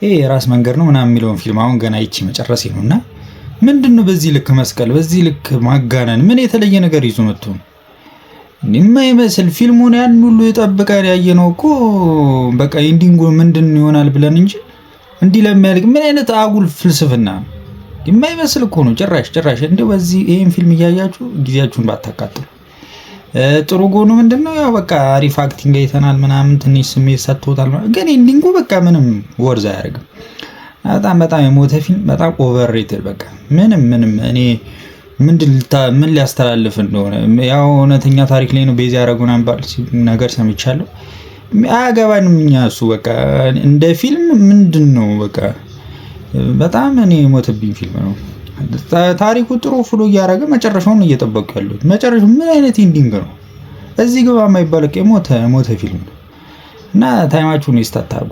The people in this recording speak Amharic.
ይሄ የራስ መንገድ ነው ምናምን የሚለውን ፊልም አሁን ገና አይቼ መጨረሴ ነው። እና ምንድን ነው በዚህ ልክ መስቀል፣ በዚህ ልክ ማጋነን? ምን የተለየ ነገር ይዞ መጥቶ ነው? የማይመስል ፊልሙን ያን ሁሉ የጠብቀን ያየነው እኮ በቃ ending ኡ ምንድን ይሆናል ብለን እንጂ እንዲህ ለሚያልቅ ምን አይነት አጉል ፍልስፍና ነው? የማይመስል እኮ ነው። ጭራሽ ጭራሽ እንደው በዚህ ይሄን ፊልም እያያችሁ ጊዜያችሁን ባታቃጥሉ። ጥሩ ጎኑ ምንድነው? ያው በቃ አሪፍ acting አይተናል ምናምን፣ ትንሽ ስሜት ሰጥቶታል። ግን ending ኡ በቃ ምንም worth አያደርግም። በጣም በጣም የሞተ ፊልም፣ በጣም overrated። በቃ ምንም ምንም እኔ ምንድን ምን ሊያስተላልፍ እንደሆነ፣ ያው እውነተኛ ታሪክ ላይ ነው base ያደረጉን ነገር ሰምቻለሁ። አያገባንም እኛ እሱ። በቃ እንደ ፊልም ምንድን ነው? በቃ በጣም እኔ የሞተብኝ ፊልም ነው። ታሪኩ ጥሩ flow እያደረገ መጨረሻውን እየጠበቁ ያሉት፣ መጨረሻው ምን አይነት ending ነው? እዚህ ግባ የማይባል የሞተ የሞተ ፊልም ነው እና time ኣችሁን waste አታርጉ።